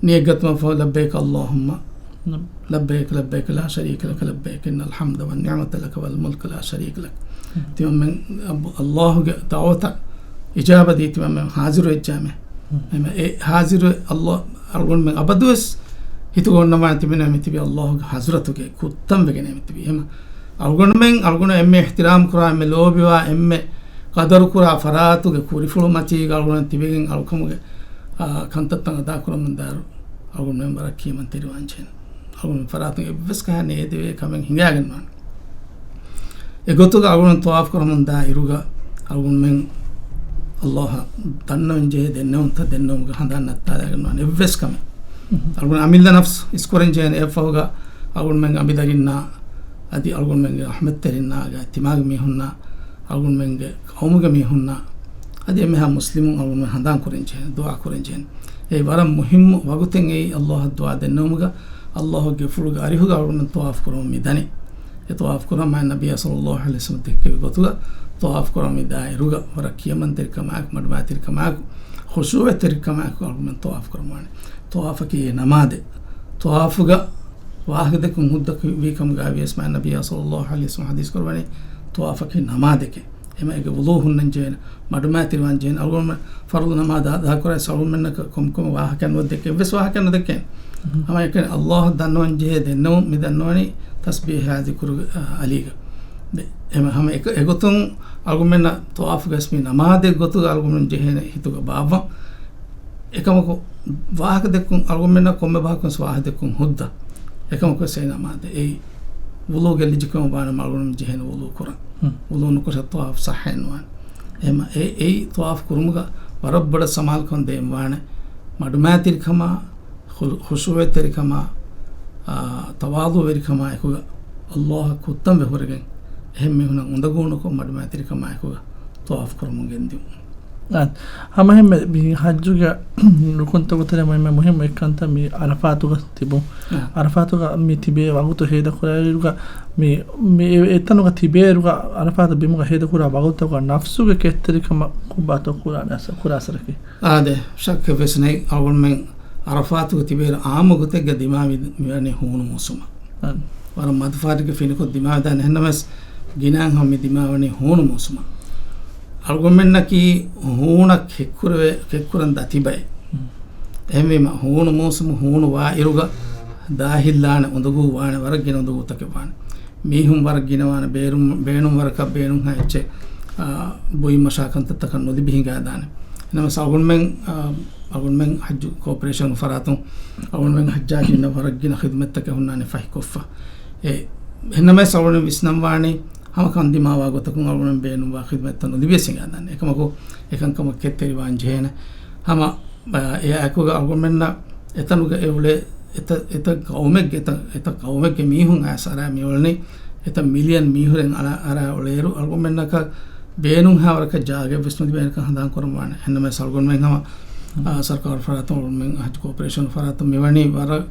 ނިޔަތް ގަތުމަށްފަހު، لبيك اللهم، لبيك لبيك لا شريك لك لبيك إن الحمد والنعمة لك والملك لا شريك لك. ތިމަންމެން ﷲ ގެ ދަޢުވަތަށް އިޖާބަ ދީ ތިމަންމެން ޙާޟިރު ވެއްޖާމެ. އެމަ އެ ޙާޟިރު ﷲ އަޅުގަނޑުމެން އަބަދުވެސް ހިތުގަ އޮންނަވާނެ ތިމަންމެން މިތިބީ ﷲ ގެ ޙަޟްރަތުގެ ކުއްތަން ވެގެން މިތިބީ. އެމަ އަޅުގަނޑުމެން، އަޅުގަނޑު އެންމެ އިޙްތިރާމް ކުރާ، އެންމެ ލޯބިވާ، އެންމެ ޤަދަރު ކުރާ ފަރާތުގެ ކުރިފުޅު މަތީގަ އަޅުގަނޑު ތިބެގެން އަޅުކަމުގެ، އާ، ކަންތައްތައް އަދާ ކުރަމުން ދާއިރު އަޅުގަނޑުމެން ވަރަށް ކިޔަމަންތެރިވާން ޖެހޭނެ. އަޅުގަނޑު ފަރާތުން އެއްވެސް ކަހަލަ އެދެވޭ ކަމެއް ހިނގާގެން ނުވާނެ. އެގޮތުގަ އަޅުގަނޑު ޠަވާފު ކުރަމުން ދާ އިރުގަ އަޅުގަނޑުމެން ﷲ އަށް ދަންނަވަން ޖެހޭ ދެންނެވުންތައް ދެންނެވުމުގަ ހަނދާން ނައްތާލާގެން ނުވާނެ އެއްވެސް ކަމެއް. އަޅުގަނޑު އަމިއްލަ ނަފްސު އިސްކުރަން ޖެހޭނެ. އެއަށްފަހުގަ އަޅުގަނޑުމެންގެ އަނބިދަރިންނާ، އަދި އަޅުގަނޑުމެންގެ ރަޙްމަތްތެރިންނާ، އިޖްތިމާޢީ މީހުންނާ، އަޅުގަނޑުމެންގެ ޤައުމުގެ މީހުންނާ، އަދި އެންމެހާ މުސްލިމުން އަޅުގަނޑުމެން ހަނދާން ކުރަން ޖެހޭނެ، ދުޢާ ކުރަން ޖެހޭނެ. އެ ވަރަށް މުހިއްމު ވަގުތެއް އެއީ ﷲ އަށް ދުޢާ ދެންނެވުމުގަ، ﷲ ގެ ގެފުޅުގެ އަރިހުގަ އަޅުގަނޑުމެން ޠަވާފު ކުރަމުން މި ދަނީ. އެ ޠަވާފު ކުރަން މާތް ނަބިއްޔާ ޞައްލަﷲު ޢަލައިހި ވަސައްލަމަ ދެއްކެވި ގޮތުގަ ޠަވާފު ކުރަމުން މި ދާއިރުގަ ވަރަށް ކިޔަމަންތެރިކަމާއެކު، މަޑުމައިތިރިކަމާއެކު، ޚުޝޫޢަތެރިކަމާއެކު އަޅުގަނޑުމެން ޠަވާފު ކުރަމުން ވާނެ. ޠަވާފަކީ ނަމާދެއް. ޠަވާފުގަ ވާހަކަ ދެއްކުން ހުއްދަ ވީ ކަމުގައި ވިޔަސް މާތް ނަބިއްޔާ ޞައްލަﷲު ޢަލައިހި ވަސައްލަމަ ޙަދީޘް ކުރައްވަނީ، ޠަވާފަކީ ނަމާދެކޭ. އެމަ އޭގެ ވުޟޫ ހުންނަން ޖެހޭނެ، މަޑުމައިތިރިވާން ޖެހޭނެ. އަޅުގަނޑުމެން ފަރުޟު ނަމާދު އަދާކުރާ ވެސް އަޅުގަނޑުމެންނަކަށް ކޮންމެ ކޮންމެ ވާހަކައެއް ނުދެއްކޭ. އެއްވެސް ވާހަކައެއް ނުދެއްކޭ. ހަމަ އެކަނި ﷲ އަށް ދަންނަވަން ޖެހޭ ދެންނެވުން މި ދަންނަވަނީ ތަސްބީޙާ ޒިކުރުގެ، އަ، އަލީގަ. ދެ، އެމަ ހަމަ އެކަ-، އެގޮތުން އަޅުގަނޑުމެންނަށް ޠަވާފުގަސް މި ނަމާދެއް ގޮތުގަ އަޅުގަނޑުމެން ޖެހޭނެ ހިތުގަ ބާއްވަން. އެކަމަކު ވާހަކަ ދެއްކުން އަޅުގަނޑުމެންނަށް ކޮންމެ ބަހަކުން ވާހަކަ ދެއްކުން ހުއްދަ. އެކަމަކު ވެސް އެ ނަމާދެއް އެއީ ވުޟޫ ގެއްލިއްޖެކަމަށް ވާނަމަ އަޅުގަނޑުމެން ޖެހޭނެ ވުޟޫ ކުރަން. ހުން. ވުޟޫ ނުކުރެ ޠަވާފު ޞައްޙައެއް ނުވާނެ. އެހެމަ އެ-، އެއީ ޠަވާފު ކުރުމުގަ ވަރަށް ބޮޑަށް ސަމާލުކަން ދޭން ވާނެ. މަޑުމައިތިރިކަމާ، ޚު-، ޚުޝޫޢަތެރިކަމާ، އާ، ތަވާޟުޢުވެރިކަމާ އެކުގަ ﷲ އަށް ކުއްތަން ވެ ހުރެގެން އެހެން މީހުންނަށް އުނދަގޫނުކޮށް މަޑުމައިތިރިކަމާ އެކުގަ ޠަވާފު ކުރަމުން ގެންދިއުން. އާ، ހަމަ އެހެންމެ މި ޙައްޖުގެ ރުކުންތަކުގެ ތެރޭ މުހިއްމު އެއްކަންތައް މި ޢަރަފާތުގަ ތިބުން. އާ. ޢަރަފާތުގަ މި ތިބޭ ވަގުތު ހޭދަކުރާއިރުގަ މި، މި އެ-، އެތަނުގަ ތިބޭއިރުގަ ޢަރަފާތު ބިމުގަ ހޭދަކުރާ ވަގުތުތަކުގަ ނަފްސުގެ ކެތްތެރިކަމަށް ކޮބާތޯ ކުރާނެ އަސަ-، ކުރާ އަސަރަކީ؟ އާދެ، ޝައްކެއް ވެސް ނެތް. އަޅުގަނޑުމެން ޢަރަފާތުގަ ތިބޭއިރު ޢާއްމު ގޮތެއްގަ ދިމާވި މިވަނީ ހޫނު މޫސުމަށް. އަން. ވަރަށް މަދު ފަހަރެއްގެ ފިނިކޮށް ދިމާވެދާނެ. އެހެންނަމަވެސް ގިނައިން ހަމަ މި ދިމާވަނީ ހޫނު މޫސުމަށް. އަޅުގަނޑުމެންނަކީ ހޫނަށް ކެއްކުރެވޭ-، ކެއްކުރަން ދަތި ބައެއް. އެހެންވީމަ ހޫނު މޫސުމު ހޫނު ވާ އިރުގަ ދާހިލް ލާނެ، އުނދަގޫ ވާނެ، ވަރަށް ގިނަ އުނދަގޫތަކެއް ވާނެ. މީހުން ވަރަށް ގިނަވާނެ، ބޭރުން، ބޭނުން ވަރަކަށް ބޭނުންހާ އެއްޗެއް، އާ، ބުއިމަށާ ކަންތައްތަކަށް ނުލިބި ހިނގާދާނެ. އެހެންނަމަވެސް އަޅުގަނޑުމެން، އާ، އަޅުގަނޑުމެން ޙައްޖު ކޯޕަރޭޝަން ފަރާތުން އަޅުގަނޑުމެން ޙައްޖާޖީންނަށް ވަރަށް ގިނަ ޚިދުމަތްތަކެއް ހުންނާނެ ފަހިކޮށްފަ. އެ، އެހެންނަމަވެސް އަޅުގަނޑުމެން ވިސްނަންވާނީ ހަމަ ކަން ދިމާވާ ގޮތަކުން އަޅުގަނޑުމެން ބޭނުންވާ ޚިދުމަތްތައް ނުލިބިޔަސް ހިނގާދާނެ. އެކަމަކު އެކަންކަމަށް ކެތްތެރިވާން ޖެހޭނެ. ހަމަ، އާ، އެއާއެކުގަ އަޅުގަނޑުމެންނަށް އެތަނުގަ އެ އުޅޭ އެތައް، އެތައް ގައުމެއްގެ، އެތައް، އެތައް ގައުމެއްގެ މީހުން އައިސް އަރާ މިއުޅެނީ، އެތައް މިލިއަން މީހުރެން އަރާ، އަރާ އުޅޭއިރު، އަޅުގަނޑުމެންނަކަށް ބޭނުންހާވަރަކަށް ޖާގައެއްވެސް ނުލިބޭނެކަން ހަނދާން ކުރަން ވާނެ. އެހެންނަމަވެސް އަޅުގަނޑުމެން ހަމަ، އާ، ސަރުކާރު ފަރާތުން އަޅުގަނޑުމެން ޙައްޖު ކޯޕަރޭޝަން ފަރާތުން މިވަނީ ވަރަށް،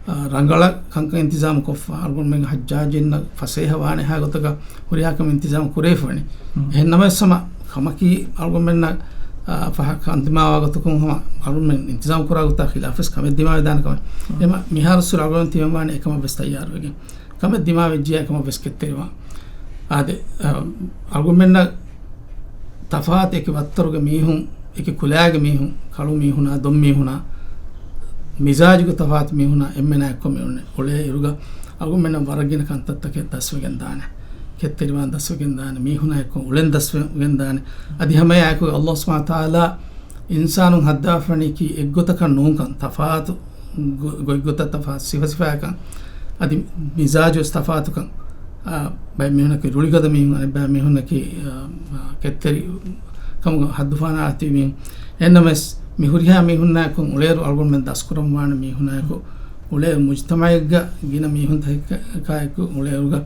އާ، ރަނގަޅަށް ކަންކަން އިންތިޒާމު ކޮށްފަ، އަޅުގަނޑުމެން ޙައްޖާޖީންނަށް ފަސޭހަ ވާނެހާ ގޮތަކަށް ހުރިހާ ކަމެއް އިންތިޒާމު ކުރެވިފަވަނީ. އެހެންނަމަވެސް ހަމަ ކަމަކީ އަޅުގަނޑުމެންނަށް، އާ، ފަހަ ކަން ދިމާވާ ގޮތަކުން ހަމަ އަޅުގަނޑުމެން އިންތިޒާމު ކުރާ ގޮތާ ޚިލާފަށް ކަމެއް ދިމާވެދާނެ ކަމެއް. އެމަ މިހާރު ސުރަ އަޅުގަނޑު ތިމަންވާނެ އެކަމަށް ވެސް ތައްޔާރުވެގެން. ކަމެއް ދިމާވެއްޖިޔާ އެކަމަށް ވެސް ކެތްތެރިވާން. އާދެ، އަ، އަޅުގަނޑުމެންނަށް ތަފާތު އެކި ވައްތަރުގެ މީހުން، އެކި ކުލައިގެ މީހުން، ކަޅު މީހުނާ، ދޮން މީހުނާ، މިޒާޖުގެ ތަފާތު މީހުނާ، އެންމެނާ އެއްކޮށް މިއުޅެނީ. އުޅޭ އިރުގަ އަޅުގަނޑުމެންނަށް ވަރަށް ގިނަ ކަންތައްތަކެއް ދަސްވެގެން ދާނެ. ކެތްތެރިވާން ދަސްވެގެން ދާނެ. މީހުނާ އެއްކޮށް އުޅެން ދަސްވެގެން ދާނެ. އަދި ހަމައެއާއެކު ﷲ ސުބްޙާނަހޫ ވަތަޢާލާ އިންސާނުން ހައްދާފަނީކީ އެއްގޮތަކަށް ނޫންކަން، ތަފާތު ގޮ-، ގޮތްގޮތަށް ތަފާތު ސިފަސިފައިކަން، އަދި މިޒާޖުވެސް ތަފާތުކަން. އާ، ބައެއް މީހުނަކީ ރުޅިގަދަ މީހުން، އަނެއް ބައެއް މީހުންނަކީ، އާ، ކެތްތެރި ކަމުގަ ހައްދުފަހަނާ އަތީ މީހުން. އެހެންނަމަވެސް، މި ހުރިހާ މީހުންނާއެކު އުޅޭއިރު އަޅުގަނޑުމެން ދަސްކުރަންވާނެ މީހުނާއެކު އުޅޭ މުޖްތަމަޢެއްގަ ގިނަ މީހުންތަކާއެކު އުޅޭއިރުގަ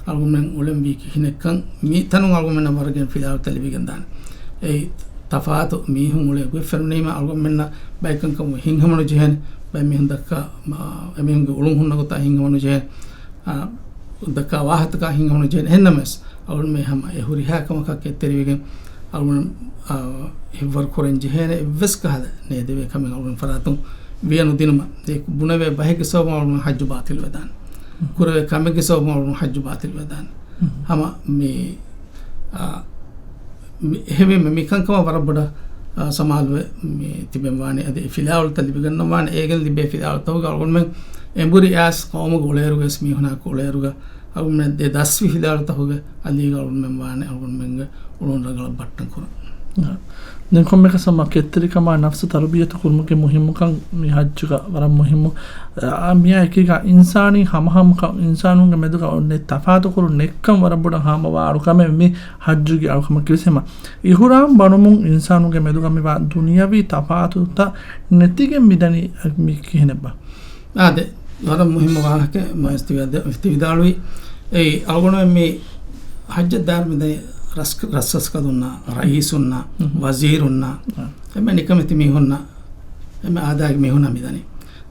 އަޅުގަނޑުމެން އުޅެންވީ ކިހިނެއްކަން މި ތަނުން އަޅުގަނޑުމެންނަށް ވަރަށް ގިނަ ފިލާވަޅުތައް ލިބިގެންދާނެ. އެއީ ތަފާތު މީހުން އުޅޭ ގޮތް ފެނުނީމަ އަޅުގަނޑުމެންނަށް ބައެއް ކަންކަމުން ހިތްހަމަނުޖެހޭނެ. ބައެއް މީހުން ދައްކާ، އެމީހުންގެ އުޅުން ހުންނަ ގޮތާ ހިތްހަމަނުޖެހޭނެ. އާ، ދައްކާ ވާހަކަތަކާ ހިތްހަމަނުޖެހޭނެ. އެހެންނަމަވެސް އަޅުގަނޑުމެން ހަމަ އެ ހުރިހާ ކަމަކަށް ކެތްތެރިވެގެން އަޅުގަނޑު، އާ، ހިތްވަރު ކުރަން ޖެހޭނެ އެއްވެސް ކަހަލަ ނޭދެވޭ ކަމެއް އަޅުގަނޑު ފަރާތުން ވިޔަ ނުދިނުމަށް. އެ ބުނެވޭ ބަހެއްގެ ސަބަބުން އަޅުގަނޑު ހައްޖު ބާތިލް ވެދާނެ. ކުރެވޭ ކަމެއްގެ ސަބަބުން އަޅުގަނޑު ހައްޖު ބާތިލް ވެދާނެ. ހަމަ މި، އާ، މި، އެހެންވީމަ މި ކަންކަމަށް ވަރަށް ބޮޑަށް، އާ، ސަމާލުވެ މި ތިބެން ވާނެ. އަދި އެ ފިލާވަޅުތައް ލިބިގަންނަވާނެ. އޭގެން ލިބޭ ފިލާވަޅުތަކުގަ އަޅުގަނޑުމެން އެނބުރި އައިސް ޤައުމުގެ އުޅޭއިރުގަ ވެސް މީހުނާ އުޅޭއިރުގަ އަޅުގަނޑުމެން ދެ ދަސްވި ފިލާވަޅުތަކުގެ އަލީގަ އަޅުގަނޑުމެން ވާނެ އަޅުގަނޑުމެންގެ އުޅުން ރަނގަޅަށް ބައްޓަން ކުރަން. އާ. ދެން ކޮންމެއަކަސް ހަމަ ކެތްތެރިކަމާ ނަފްސު ތަރުބިޔަތު ކުރުމުގެ މުހިއްމުކަން މި ހައްޖުގަ ވަރަށް މުހިއްމު. އާ، މިއާ އެކީގަ އިންސާނީ ހަމަހަމަކަން، އިންސާނުންގެ މެދުގަ އޮންނަ ތަފާތުކުރުން ނެއްކަން ވަރަށް ބޮޑަށް ހާމަވާ އަޅުކަމެއް މި ހައްޖުގެ އަޅުކަމަކީ ވެސް ހަމަ. އިޙުރާމް ބަނުމުން އިންސާނުންގެ މެދުގަ މިވާ ދުނިޔަވީ ތަފާތުތައް ނެތިގެން މިދަނީ މި ކިހިނެއްބާ؟ އާދެ، ވަރަށް މުހިއްމު ވާހަކަ މައިސް ތިވިދާ-، ތިވިދާޅުވި. އެއީ، އަޅުގަނޑުމެން މި ހައްޖަށް ދާއިރު މިދަނީ ރަސް-، ރަސްރަސްކަލުންނާ، ރައީސުންނާ، ވަޒީރުންނާ، އެންމެ ނިކަމެތި މީހުންނާ، އެންމެ އާދައިގެ މީހުންނާ މިދަނީ.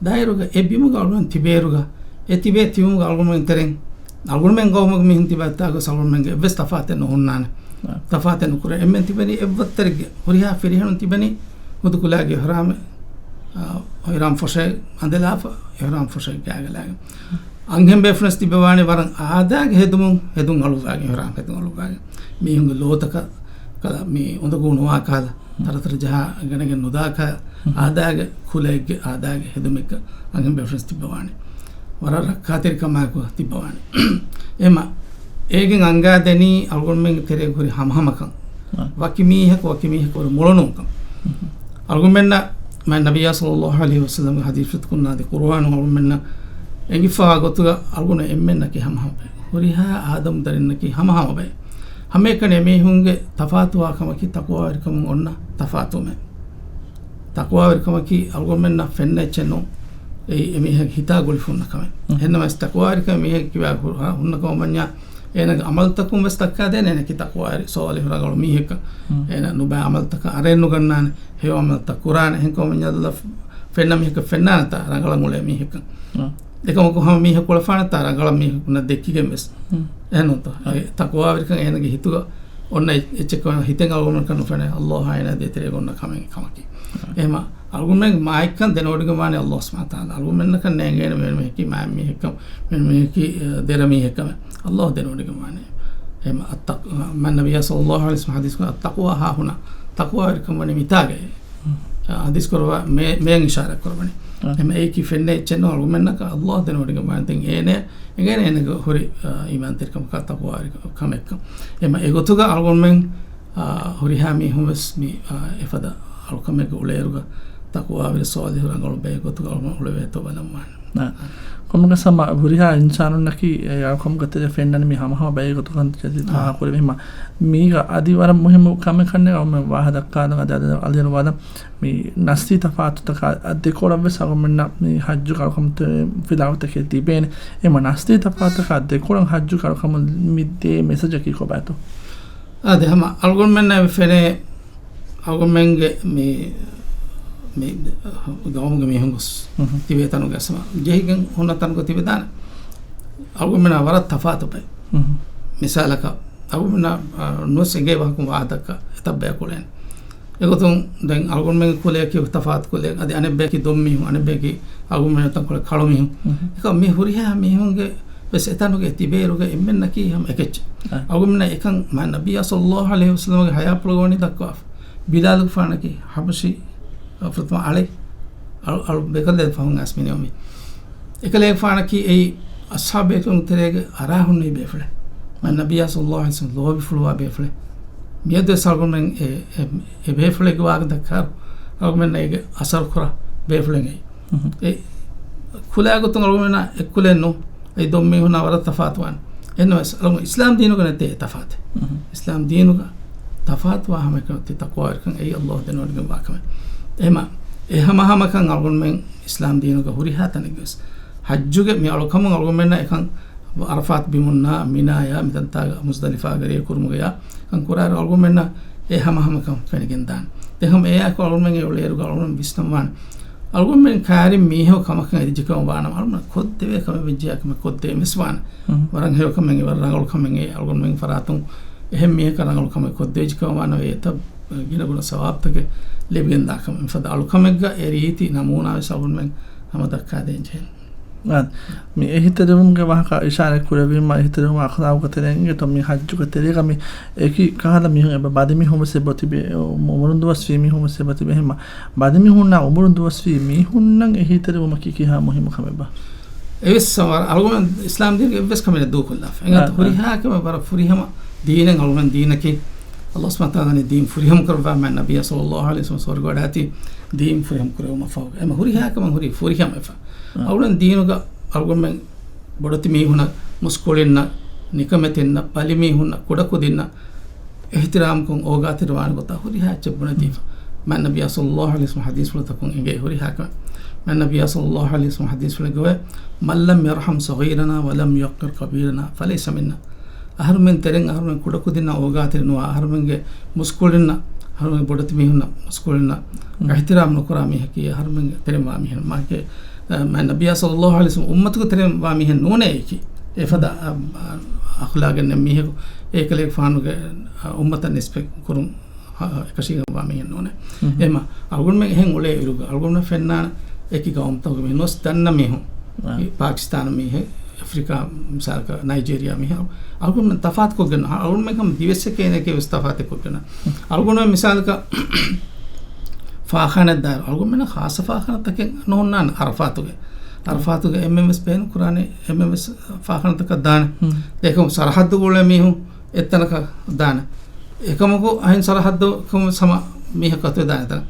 ދާއިރުގަ އެ ބިމުގަ އަޅުގަނޑު ތިބޭއިރުގަ، އެ ތިބޭ ތިބުމުގަ އަޅުގަނޑުމެން ތެރެއިން، އަޅުގަނޑުމެން ގައުމުގެ މީހުން ތިބާތާ ގޮސް އަޅުގަނޑުމެންގެ އެއްވެސް ތަފާތެއް ނުހުންނާނެ. ތަފާތެއް ނުކުރޭ. އެންމެން ތިބެނީ އެއްވައްތަރެއްގެ، ހުރިހާ ފިރިހެނުން ތިބެނީ ހުދު ކުލައިގެ އިޙްރާމެއް، އާ، އިޙްރާމް ފޮށެއް އަނދެލާފަ، އިޙްރާމް ފޮށެއް ގާގަލާގެން. އަންހެން ބޭފުޅުން ތިބެވާނެ ވަރަށް އާދައިގެ ހެދުމުން، ހެދުން އަޅުއްވާގެން، އިޙްރާމް ހެދުން އަޅުއްވާގެން. މީހުންގެ ލޯތަކަށް ކަލަ މި އުނދަގޫ ނުވާ ކަހަލަ، ތަރަތަރަ ޖަހާ ގަނެގެން ނުދާ ކަހަލަ، އާދައިގެ ކުލައެއްގެ އާދައިގެ ހެދުމެއްގަ އަންހެން ބޭފުޅުން ތިބަވާނެ. ވަރަށް ރައްކާތެރިކަމާއެކު ތިބަވާނެ. އެމަ، އޭގެން އަންގާދެނީ އަޅުގަނޑުމެންގެ ތެރޭގަ ހުރި ހަމަހަމަކަން. ވަކި މީހަކު ވަކި މީހަކު ވަރަށް މޮޅުނޫންކަން. އަޅުގަނޑުމެންނަށް މާތް ނަބިއްޔާ ޞައްލައްލާހު ޢަލައިހި ވަސައްލަމްގެ ޙަދީޘްފުޅުތަކުންނާ އަދި ޤުރުއާނުން އަޅުގަނޑުމެންނަށް އެނގިފަވާ ގޮތުގަ އަޅުގަނޑު އެންމެންނަކީ ހަމަހަމަ ބައެއް. ހުރިހާ އާދަމްދަރިންނަކީ ހަމަހަމަ ބައެއް. ހަމައެކަނި އެމީހުންގެ ތަފާތުވާ ކަމަކީ ތަޤްވާވެރިކަމުން އޮންނަ ތަފާތުވުމެއް. ތަޤްވާވެރިކަމަކީ އަޅުގަނޑުމެންނަށް ފެންނަ އެއްޗެއް ނޫން. އެއީ އެމީހެއްގެ ހިތާ ގުޅިފަ ހުންނަ ކަމެއް. އެހެންނަމަވެސް ތަޤްވާވެރިކަން މީހެއްގެ ކިބާ ހު-، ހުންނަ ކަމަށް ވަންޏާ އޭނަގެ ޢަމަލުތަކުން ވެސް ދައްކާދޭނެ އޭނަކީ ތަޤްވާވެރި ޞާލިޙު ރަނގަޅު މީހެއްކަން. އޭނަ ނުބައި ޢަމަލުތަކަށް އަރައެއް ނުގަންނާނެ، ހެޔޮ ޢަމަލުތައް ކުރާނެ. އެހެންކަމުން ވަންޏާ ފެންނަ މީހަކަށް ފެންނާނެތާ ރަނގަޅަށް އުޅޭ މީހެއްކަން. އެކަމަކު ހަމަ މީހަކު ކުޅެފާނެތާ ރަނގަޅަށް މީހަކު ދެއްކިގެން ވެސް. އެހެންނޫންތޯ؟ އެ ތަޤްވާވެރިކަން އޭނަގެ ހިތުގަ އޮންނަ އެއްޗެއް ކަމަށް ހިތެއް އަޅުގަނޑަކަށް ނުފެނޭ. ﷲ އާ އޭނާ ދޭތެރޭގަ އޮންނަ ކަމެއް ކަމަކީ. އެހެމަ އަޅުގަނޑުމެން މާތްކަން ދެނެވޮޑިގެންވާނެ ﷲ ސުބްޙާނަހޫ ވަތަޢާލާ. އަޅުގަނޑުމެންނަކަށް ނޭނގޭނެ މެން މީހަކީ މާތް މީހެއްކަމެއް، މެން މީހަކީ، އަ، ދެރަ މީހެއްކަމެއް. ﷲ ދެނެވޮޑިގެންވާނެ. އެހެމަ އައްތަޤް-، މާތް ނަބިއްޔާ ޞައްލައްލާހު ޢަލައިހި ވަސައްލަމް ޙަދީޘް ކުރައްވާ، އައްތަޤްވާ ހާހުނާ، ތަޤްވާވެރިކަން ވަނީ މިތާގައޭ. އަ، ޙަދީޘް ކުރައްވާ މޭ-، މޭޔަށް އިޝާރާތް ކުރައްވަނީ. އެހެމަ އެއީކީ ފެންނަ އެއްޗެއް ނޫން. އަޅުގަނޑުމެންނަކަށް ﷲ ދެނެވޮޑިގެންވާނެ. ދެން އޭނަ އެނގޭނެ އޭނަގެ ހުރި، އަ، އީމާންތެރިކަމަކާ ތަޤްވާވެރިކަމެއްކަން. އެހެމަ އެގޮތުގަ އަޅުގަނޑުމެން، އާ، ހުރިހާ މީހުން ވެސް މި، އާ، އެފަދަ އަޅުކަމެއްގެ އުޅޭއިރުގަ ތަޤްވާވެރި ޞާލިޙު ރަނގަޅު ބައެއް ގޮތުގަ އަޅުގަނޑު އުޅެވޭތޯ ބަލަންވާނެ. ކޮންމެއަކަސް ހަމަ ހުރިހާ އިންސާނުންނަކީ އެ އަޅުކަމުގެ ތެރޭ ފެންނަނީ މި ހަމަހަމަ ބައެއް ގޮތުގަ ތަހާ ކުރެވި. އެހެމަ މީގަ އަދި ވަރަށް މުހިއްމު ކަމެއް ކަންނޭނގެ އަޅުގަނޑުމެން ވާހަކަ ދައްކާލަން އަދި އަދި އަލިޔަން ވާދަ މި ނަސްލީ ތަފާތުތަކާ ދެކޮޅަށް ވެސް އަޅުގަނޑުމެންނަށް މި ހައްޖު އަޅުކަމުން ފިލާވަޅުތަކެއް ތިބޭނެ. އެހެމަ ނަސްލީ ތަފާތުތަކާ ދެކޮޅަށް ހައްޖު އަޅުކަމުން މި ދޭ މެސެޖަކީ ކޮބާތޯ؟ އާދެ، ހަމަ އަޅުގަނޑުމެންނަށް ފެނޭ، އަޅުގަނޑުމެންގެ މި، މި ގައުމުގެ މީހުން ގޮސް ތިބޭ ތަނުގެ އަސްމާ ޖެހިގެން ހުންނަ ތަނުގަ ތިބެދާނެ. އަޅުގަނޑުމެންނާ ވަރަށް ތަފާތު ބައެއް. މިސާލަކަށް، އަޅުގަނޑުމެންނާ، އަ، ނުވެސް އެނގޭ ވާހަކަ ވާހަކަ އެތައް ބަޔަކު އުޅޭނެ. އެގޮތުން ދެން އަޅުގަނޑުމެންގެ ކުލަޔަކީ ތަފާތު ކުލައެއް. އަދި އަނެއްބަޔަކީ ދޮންމީހުން، އަނެއްބަޔަކީ އަޅުގަނޑުމެން ތަންކޮޅެއް ކަޅުމީހުން. އެކަމް މި ހުރިހާ މީހުންގެ ވެސް އެތަނުގެ ތިބޭއިރުގަ އެންމެންނަކީ ހަމަ އެކެއްޗެއް. އަޅުގަނޑުމެންނަށް އެކަން މާތް ނަބިއްޔާ ޞައްލައްލާހު ޢަލައިހި ވަސައްލަމްގެ ޙަޔާތްޕުޅުގަ ވަނީ ދައްކަވާފަ. ބިލާލުގެފާނަކީ ޙަބަޝީ ފުރަތަމަ އަޅެއް، އަޅު، އަޅު ބޭކަލެއް ފަހުން އައިސް މިނިވަން މީ. އެކަލޭގެފާނަކީ އެއީ އަޞްޙާބު ބޭކަލުންގެ ތެރޭގަ އަރާހުންނެވި ބޭފުޅެއް. މާތް ނަބިއްޔާ ޞައްލައްލާހު ޢަލައިހި ވަސައްލަމް ލޯބިފުޅުވާ ބޭފުޅެއް. މިއަދުވެސް އަޅުގަނޑުމެން އެ، އެ، އެ ބޭފުޅެއްގެ ވާހަކަ ދައްކާއިރު އަޅުގަނޑުމެންނަށް އޭގެ އަސަރު ކުރާ ބޭފުޅެއް އެއީ. އެ ކުލައިގެ ގޮތުން އަޅުގަނޑުމެންނާ އެއްކުލައެއް ނޫން. އެއީ ދޮންމީހުންނާ ވަރަށް ތަފާތުވާނެ. އެހެންނަމަވެސް އަޅުގަނޑު އިސްލާމް ދީނުގަ ނެތޭ އެ ތަފާތެއް. އިސްލާމް ދީނުގަ ތަފާތުވާ ހަމައެކަނި އޮތީ ތަޤްވާވެރިކަން. އެއީ ﷲ ދެނެވޮޑިގެންވާ ކަމެއް. އެހެމަ އެ ހަމަހަމަކަން އަޅުގަނޑުމެން އިސްލާމް ދީނުގަ ހުރިހާ ތަނެއްގަވެސް ޙައްޖުގެ މި އަޅުކަމުން އަޅުގަނޑުމެންނަށް އެކަން ޢަރަފާތް ބިމުންނާ މިނާޔާ މިތަންތާ މުޒްދަލިފާ ގަރީ ކުރުމުގަޔާ ކަން ކުރާއިރު އަޅުގަނޑުމެންނަށް އެ ހަމަހަމަކަން ފެނިގެންދާނެ. ދެން ހަމަ އެއާއެކު އަޅުގަނޑުމެން އެ އުޅޭއިރުގަ އަޅުގަނޑު ވިސްނަންވާނެ. އަޅުގަނޑުމެން ކައިރިން މީހަކު ކަމަކަށް އެދިއްޖެކަމަށް ވާނަމަ އަޅުގަނޑު ކޮށްދެވޭ ކަމެއް ވެއްޖެޔާ ކަމެއް ކޮށްދޭން ވެސް ވާނެ. ހުން. ވަރަށް ހެޔޮ ކަމެއް އެ ވަރަށް ރަނގަޅު ކަމެއް އެ އަޅުގަނޑުމެން ފަރާތުން އެހެން މީހަކަށް ރަނގަޅު ކަމެއް ކޮށްދެވިއްޖެކަމަށް ވާނަމަ އެތައް ގިނަގުނަ ސަވާބުތަކެއް ލިބިގެންދާ ކަމެއް. މިފަދަ އަޅުކަމެއްގަ އެ ރީތި ނަމޫނާ ވެސް އަޅުގަނޑުމެން ހަމަ ދައްކާދޭން ޖެހޭނެ. އާ، މި އެހީތެރިވުމުގެ ވާހަކަ އިޝާރާތް ކުރެއްވީމަ، އެހީތެރިވުމަށް އަޚްލާގުގެ ތެރެއިން އިނގޭތޯ މި ޙައްޖުގެ ތެރޭގަ މި އެކި ކަހަލަ މީހުން އެބަ ބަލި މީހުން ވެސް އެބަ ތިބޭ، އު-، އުމުރުން ދުވަސްވީ މީހުން ވެސް އެބަ ތިބޭ. އެހެންމަ ބަލި މީހުންނާ އުމުރުން ދުވަސްވީ މީހުންނަށް އެހީތެރިވުމަކީ ކިހާ މުހިއްމު ކަމެއްބާ؟ އެވެސް ސަވާލު އަޅުގަނޑު އިސްލާމް ދީނުގެ އެއްވެސް ކަމެއް ދޫކޮށްލާފަ. އެނގޭތޯ؟ އާ، އާ. ހުރިހާ ކަމެއް ވަރަށް ފުރިހަމަ ދީނެއް އަޅުގަނޑު ދީނަކީ. އައްލާހު ސުބްޙާނަހު ވަތަޢާލާ ދީން ފުރިހަމަ ކުރައްވާ މާތް ނަބިއްޔާ ޞައްލައްލާހު ޢަލައިހި ވަސައްލަމަ ސުވަރުގެ ވަޑައިގަތީ ދީން ފުރިހަމަ ކުރެވުމަށް ފަހުގަ. އެމަ ހުރިހާ ކަމެއް ހުރީ ފުރިހަމަ އެފަ. އާ. އަޅުގަނޑު ދީނުގަ އަޅުގަނޑުމެން ބޮޑެތި މީހުނަށް، މުސްކުޅިންނަށް، ނިކަމެތިންނަށް، ބަލިމީހުންނަށް، ކުޑަކުދިންނަށް އިޙްތިރާމްކޮށް އޯގާތެރިވާނެ ގޮތަށް ހުރިހާ އެއްޗެއް ބުނެދީފަ. މާތް ނަބިއްޔާ ޞައްލައްލާހު ޢަލައިހި ވަސައްލަމަ ޙަދީޘްފުޅުތަކުން އެނގޭ ހުރިހާ ކަމެއް. މާތް ނަބިއްޔާ ޞައްލައްލާހު ޢަލައިހި ވަސައްލަމަ ޙަދީޘްފުޅެއްގައި، "من لم يرحم صغيرنا ولم يوقر كبيرنا فليس منا." އަހަރުމެން ތެރެއިން އަހަރުމެން ކުޑަކުދިންނަށް އޯގާތެރި ނުވާ، އަހަރުމެންގެ މުސްކުޅިންނަށް، އަހަރުމެން ބޮޑެތި މީހުންނަށް، މުސްކުޅިންނަށް އިޙްތިރާމް ނުކުރާ މީހަކީ އަހަރުމެންގެ ތެރެއިން ވާ މީހެއް. މާތް ނަބިއްޔާ ޞައްލައްލާހު ޢަލައިހި ވަސައްލަމަ އުއްމަތުގެ ތެރެއިން ވާ މީހެއް ނޫނޭ އެކި. އެފަދަ، އަ، އަ، އަޚްލާގެއް ނެތް މީހަކު އެކަލޭގެފާނުގެ، އަ، އުއްމަތަށް ނިސްބަތް ކުރުން އެކަށީގެންވާ މީހެއް ނޫނޭ. އެހެންމަ އަޅުގަނޑުމެން އެހެން އުޅޭ އިރުގަ އަޅުގަނޑުމެން ފެންނާނެ އެކި ގައުމުތަކުގެ މީހުން ނުވެސް ދަންނަ މީހުން. އާ. އެ ޕާކިސްތާނު މީހެއް، އެފްރިކާ މިސާލަކަށް ނައިޖޭރިޔާ މީހެއް އަޅުގަނޑުމެން ތަފާތުކޮށްގެން އަޅުގަނޑުމެން ހަމަ ދިވެއްސެކޭ އޭނައަކީ ވެސް ތަފާތެއް ކޮށްގެން. އަޅުގަނޑުމެން މިސާލަކަށް ފާޚާނަ ދާއިރު އަޅުގަނޑުމެންނަށް ޚާއްޞަ ފާޚާނަތަކެއް ނޯންނާނެ އަރަފާތުގެ. އަރަފާތުގެ އެންމެން ވެސް ބޭނުން ކުރާނެ އެންމެން ވެސް ފާޚާނަތަކަށް ދާނެ. ދެކޮށް ސަރަހައްދު ގުޅޭ މީހުން އެތަނަކަށް ދާނެ. އެކަމަކު އަހެން ސަރަހައްދު ކަމު ސަމަ މީހަކު އަތުވެ ދާނެތަނަށް.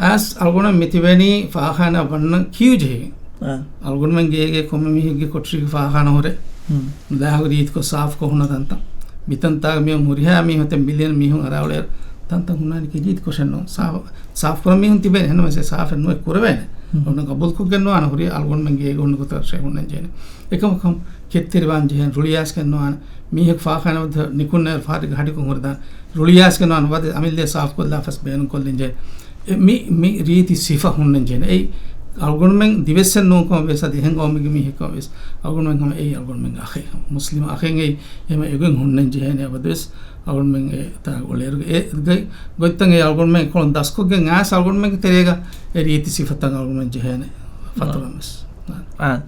އައިސް އަޅުގަނޑު މިތިބެނީ ފާޚާނާ ވަންނަން ކިޔޫ ޖެހިގެން. އާ. އަޅުގަނޑުމެން ގޭގެ ކޮންމެ މީހެއްގެ ކޮޓަރީގެ ފާޚާނާ ހުރެ. ހުން. ލާހު ރީތިކޮށް ސާފުކޮށް ހުންނަ ތަންތަން. މިތަންތާގެ މިއޮން ހުރިހާ މީހުން ތެ މިލިއަން މީހުން އަރާ އުޅޭ ތަންތަން ހުންނާނެ ކި ރީތިކޮށެއް ނޫން. ސާފު، ސާފުކުރަން މީހުން ތިބޭނެ. ހެންނަމަސެ ސާފެއް ނުވެ ކުރެވޭނެ. ހުން. އަޅުގަނޑު ގަބޫލުކޮށްގެން ނުވާނެ ހުރި އަޅުގަނޑުމެން ގޭގެ ހުންނަ ގޮތަށް ހުންނަން ޖެހޭނެ. އެކަމަކު ކެތްތެރިވާން ޖެހޭނެ ރުޅިއައިސްގެން ނުވާނެ. މީހަކު ފާޚާނާ މައްޗަށް ނިކުންނައިރު ފާރިގަ ހަޑިކޮށް ހުރެދާނެ. ރުޅިއައިސްގެން ނުވާނެ ވަދެ އަމިއްލައަށް ސާފުކޮށްލާފަސް ބޭނުންކޮށްލިންޖެ. އެ މި، މި ރީތި ސިފަ ހުންނަން ޖެހޭނެ. އެއީ އަޅުގަނޑުމެން ދިވެއްސެއް ނޫންކަމަށް ވިޔަސް އަދި އެހެން ގައުމެއްގެ މީހެއްކަމަށް ވިޔަސް އަޅުގަނޑުމެން ހަމަ އެއީ އަޅުގަނޑުމެންގެ އަޚެއް. މުސްލިމް އަޚެއް އެއީ އެހެން އެގޮތް ހުންނަން ޖެހޭނެ. އަބަދުވެސް އަޅުގަނޑުމެން އެ ތާ އުޅޭއިރު އެ ގޮތް، ގޮތްތައް އެ އަޅުގަނޑުމެން އެކޮޅުން ދަސްކޮށްގެން އައިސް އަޅުގަނޑުމެންގެ ތެރޭގަ އެ ރީތި ސިފަތައް އަޅުގަނޑުމެން ޖެހޭނެ ފަތުރަން ވެސް. އާ.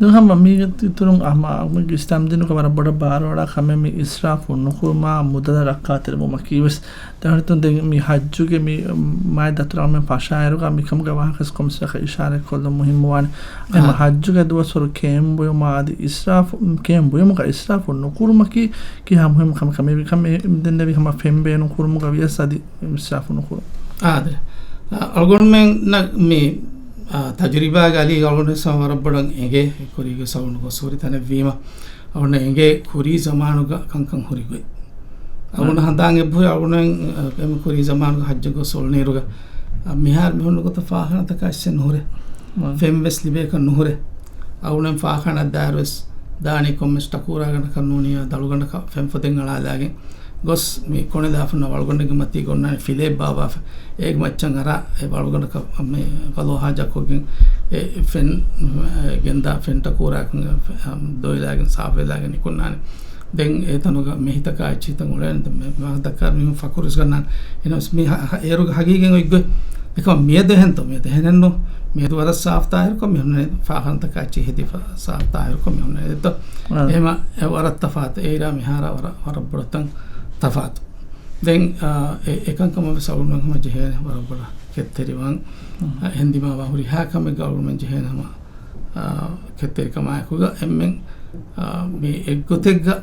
ދެން ހަމަ މީގެ އިތުރުން ހަމަ އިސްލާމް ދީނުގެ ވަރަށް ބޮޑަށް ބާރުއަޅާ ކަމެއް މި އިސްރާފު ނުކުރުމާ މުދަލަށް ރައްކާތެރިވުމަކީ ވެސް. ދެން ހަމަ މި ޙައްޖުގެ މި މާތް ދަތުރަށް އަޅުގަނޑުމެން ފަށާއިރުގަ މިކަމުގެ ވާހަކަ ވެސް ކޮންމެސް ވަރަކަށް އިޝާރަތް ކޮށްލުން މުހިއްމުވާނެ. އެހެންމަ އާ. ޙައްޖުގެ ދުވަސްވަރު ކެއުން ބުއިމާ އަދި އިސްރާފު، ކެއުން ބުއިމުގަ އިސްރާފު ނުކުރުމަކީ ކިހާ މުހިއްމު ކަމެއް؟ މިކަން މި ދެންނެވި ހަމަ ފެން ބޭނުން ކުރުމުގަ ވިޔަސް އަދި އިސްރާފު ނުކުރުން. އާދެ. އަ، އަޅުގަނޑުމެންނަށް މި، އަ، ތަޖުރިބާގެ އަލީގަ އަޅުގަނޑު ވެސް ވަރަށް ބޮޑަށް އެނގޭ، ކުރީގެ ސަބަބުން ގޮސް ހުރި ތަނެއްވީމަ، އަޅުގަނޑަށް އެނގޭ ކުރީ ޒަމާނުގަ ކަންކަން ހުރި ގޮތް. އަޅުގަނޑު ހަނދާން އެބަހުރި އަޅުގަނޑުމެން، އަ، އެމަ ކުރީ ޒަމާނުގަ ޙައްޖަށް ގޮސް އުޅުނުއިރުގަ، އަ، މިހާރު މިހުންނަ ގޮތަށް ފާޚާނާތަކާ އެއްޗެއް ނުހުރޭ. މަ. ފެން ވެސް ލިބޭކަށް ނުހުރޭ. އަޅުގަނޑުމެން ފާޚާނާ ދާއިރު ވެސް ދާނީ ކޮންމެސް ޓަކޫރާގަނޑަކަށް ނޫނިއްޔާ ދަޅުގަނޑަކަށް ފެން ފޮދެއް އަޅާލާގެން ގޮސް މި ކޮނެލާފަންނަ ވަޅުގަނޑެއްގެ މަތީގަ އޮންނާނެ ފިލެއް ބާއްވާފަ. އޭގެ މައްޗަށް އަރާ އެ ވަޅުގަނޑަކަށް މި ގަލޯ ހާޖާކޮށްގެން އެ ފެން، އެ، ގެންދާ ފެން ޓަކޫރާ ދޮވެލާގެން ސާފުވެލާގެން ނިކުންނާނެ. ދެން އެ ތަނުގަ މި ހިތަކާ އެއްޗިހިތަށް އުޅޭނެ. ދެން މި ވާހަކަ ދައްކާ މީހުން ފަޚުރުވެސް ގަންނާނެ. އެހެނަސް މި ހަ-، ހަ-، އޭރުގެ ހަގީގަތް އޮތްގޮތް. އެކަމަކު މިއަދު އެހެންތޯ؟ މިއަދު އެހެނެއްނު. މިއަދު ވަރަށް ސާފު ތާހިރުކޮށް މި ހުންނަނީ ފާޚާނާތަކާ އެއްޗިހި ހެދިފަ ސާފު ތާހިރުކޮށް މި ހުންނަނީ. އާ. އެހެމަ އެ ވަރަށް ތަފާތު. އޭރާ މިހާރާ ވަރަށް، ވަރަށް ބޮޑަށް ތަން ތަފާތު. ދެން، އާ، އެ-، އެކަންކަމަށް ވެސް އަޅުގަނޑުމެން ހަމަ ޖެހޭނެ ވަރަށް ބޮޑަށް ކެތްތެރިވާން. އާ. އެހެން ދިމާވާ ހުރިހާ ކަމެއްގަ އަޅުގަނޑުމެން ޖެހޭނެ ހަމަ، އާ، ކެތްތެރިކަމާއެކުގަ އެންމެން، އާ، މި އެއްގޮތެއްގަ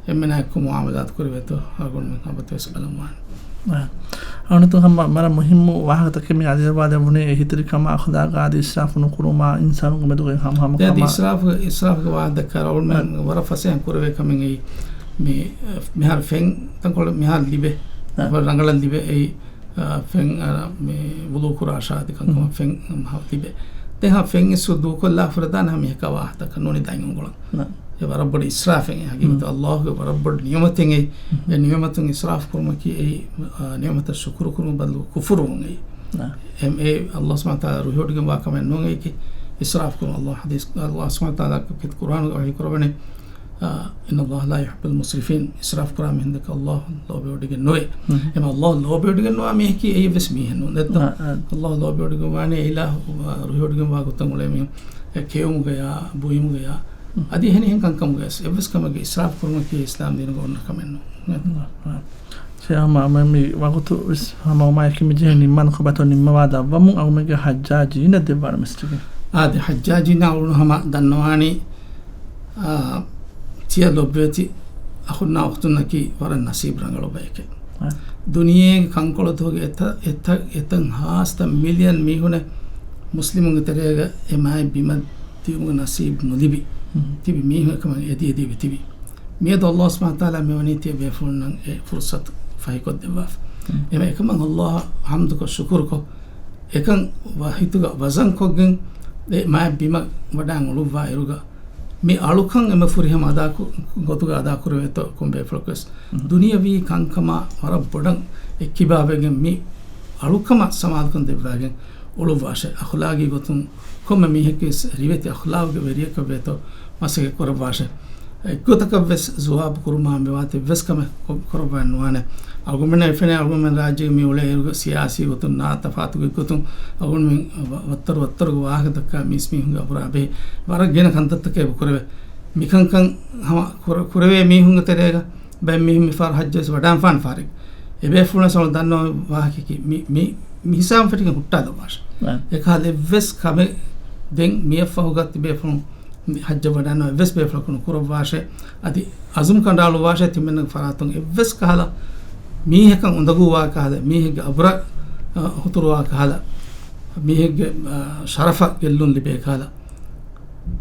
އެންމެނާއެކު މުޢާމަލާތު ކުރެވޭތޯ އަޅުގަނޑުމެން އަބަދުވެސް ބަލަންވާނެ. އާ. އަޅުގަނޑު ހަމަ ވަރަށް މުހިއްމު ވާހަކަތަކެއް މި އަލިއަޅުވާލެވުނީ، އެހީތެރިކަމާ، އަޚްލާގާ އަދި އިސްރާފު ނުކުރުމާ އިންސާނުންގެ މެދުގައި ހަމަހަމަ އެ އަދި ކަމާ. އިސްރާފުގެ، އިސްރާފުގެ ވާހަކަ ދައްކާ އަޅުގަނޑުމެން އާ. ވަރަށް ފަސޭހަ ކުރެވޭ ކަމެއް އެއީ، މި، މިހާރު ފެން ތަންކޮޅެއް މިހާރު ލިބޭ. އާ. ވަރަށް ރަނގަޅަށް ލިބޭ. އެއީ، އާ، ފެން، އާ، މި ވުޟޫ ކުރާށާ އަދި ކަންކަމަށް ހުން. ފެން، އަ، ލިބޭ. ދެހާ ފެން އިސް ދޫކޮށްލާ ފުރަދާނަ ހަމަ އެކަ ވާހަތަކަށް ނޫނީ ދަތް އުނގުޅަން. ނަ. އެ ވަރަށް ބޮޑު އިސްރާފެއް ހަގީގަތަށް އައްލާހުގެ ވަރަށް ބޮޑު ނިޢުމަތެއް އެއީ. އެ ނިޢުމަތުން އިސްރާފް ކުރުމަކީ އެއީ، އާ، ނިޢުމަތަށް ޝުކުރު ކުރުމަށް ބަދަލު ކުފުރުވުން އެއީ. ނަ. އެ، އެ އައްލާހު ސުބްޙާނަހު ވަތަޢާލާ ރުހިވޮޑިގެންވާ ކަމެއް ނޫން އެއީކީ އިސްރާފް ކުރުން. އައްލާހު ޙަދީޘް، އައްލާހު ސުބްޙާނަހު ވަތަޢާލާ ކުރި ޤުރްއާނުގަ ވަޙީ ކުރައްވަނީ، އާ، إن الله لا يحب المسرفين. އިސްރާފް ކުރާ މީހުން ދެކެ އައްލާހު ލޯބިވޮޑިގެން ނުވޭ. އެމަ އައްލާހު ލޯބިވޮޑިގެންވާ މީހަކީ އެއީ ވެސް މީހެއް ނޫން. ދެއްތޯ؟ އައްލާހު ލޯބިވޮޑިގެންވާނީ އިލާހު، އާ، ރުހިވޮޑިގެންވާ ގޮތަށް އުޅޭ މީހުން އެ ކެއުމުގަޔާ، ބުއިމުގަޔާ، އަދި އެހެނިހެން ކަންކަމުގަޔަސް އެއްވެސް ކަމެއްގެ އިސްރާފް ކުރުމަކީ އިސްލާމް ދީނުގަ އޮންނަ ކަމެއް ނޫން. އާ، އާ. ޝޭޚް މާ، މި ވަގުތު ވެސް ހަމަވުމާއެކީ މި ޖެހޭ ނިންމާނެ ކޮބާތޯ ނިންމަވާ ދަށްވަމުން އަޅުމެންގެ ޙައްޖާޖީންނަށް ދެއްވާނެ މެސެޖެއް. އާދެ، ޙައްޖާޖީންނަށް އަޅުގަނޑު ހަމަ ދަންނަވާނީ، އާ، ތިޔަ ލޮބުވެތި އަޚުންނާ އުޚްތުންނަކީ ވަރަށް ނަސީބު ރަނގަޅު ބަޔެކޭ. އާ. ދުނިޔޭގެ ކަންކޮޅުތަކުގެ އެތައް، އެތައް، އެތައް ހާސްތައް މިލިއަން މީހުނެއް މުސްލިމުންގެ ތެރޭގަ އެ މާތް ބިމަށް ދިއުމުގެ ނަސީބު ނުލިބި ތިބި މީހުން އެކަމަށް އެދި އެދި ތިބި. މިއަދު އައްލާހު ސުބްޙާނަހު ވަތަޢާލާ މިވަނީ ތިޔަ ބޭފުޅުންނަށް އެ ފުރުޞަތު ފަހިކޮށްދެއްވާފަ. އެމަ އެކަމަށް އައްލާހަށް ޙަމްދުކޮށް ޝުކުރުކޮށް، އެކަން ވަ-، ހިތުގަ ވަޒަންކޮށްގެން އެ މާތް ބިމަށް ވަޑައިގެން އުޅުއްވާ އިރުގަ، މި އަޅުކަން އެމަ ފުރިހަމަ އަދާކު-، ގޮތުގަ އަދާކުރެވޭތޯ ކޮން ބޭފުޅަކުވެސް ދުނިޔަވީ ކަންކަމާ ވަރަށް ބޮޑަށް އެއްކިބާވެގެން މި އަޅުކަމަށް ސަމާލުކަން ދެއްވާގެން އުޅުއްވާށޭ. އަޚުލާގީ ގޮތުން ކޮންމެ މީހެއްގެ ވެސް ރިވެތި އަޚުލާގުގެ ވެރިޔަކަށް ވޭތޯ މަސައްކަތް ކުރައްވާށޭ. އެއްގޮތަކަށް ވެސް ޒުވާބު ކުރުމާ މިވާތީ އެއްވެސް ކަމެއް ކޮ-، ކުރައްވާ ނުވާނެ. އަޅުގަނޑުމެންނަށް ފެނޭ އަޅުގަނޑުމެން ރާއްޖޭގަ މި އުޅޭ އިރުގަ ސިޔާސީ ގޮތުން ނާ ތަފާތުގެ ގޮތުން އަޅުގަނޑުމެން ވަ-، ވައްތަރު ވައްތަރުގެ ވާހަކަ ދައްކާ މީސްމީހުންގެ އަބުރާ ބެހޭ ވަރަށް ގިނަ ކަންތައްތަކެއް އެބަ ކުރެވޭ. މިކަންކަން ހަމަ ކުރ-، ކުރެވޭ މީހުންގެ ތެރޭގަ ބައެއް މީހުން މި ފަހަރު ޙައްޖަށް ވެސް ވަޑާން ފާން ފާރިގް. އެބޭފުޅުން ސަޅު ދަންނަ ވާހަކައަކީ މި، މި، މި ހިސާބުން ފެށިގެން ހުއްޓާލައްވާށެ. އެކަހަލަ އެއްވެސް ކަމެއް ދެން މިއަށްފަހުގަ ތިބޭފުޅުން މި ޙައްޖަށް ވަޑާން އެއްވެސް ބޭފުޅަކު ނުކުރައްވާށެ. އަދި އަޒުމް ކަނޑައަޅުއްވާށެ ތިމެންނަގެ ފަރާތުން އެއްވެސް ކަހަލަ މީހަކަށް އުނދަގޫވާ ކަހަލަ، މީހެއްގެ އަބުރަށް، އަ، ހުތުރުވާ ކަހަލަ، މީހެއްގެ، އަ، ޝަރަފަށް ގެއްލުން ލިބޭ ކަހަލަ.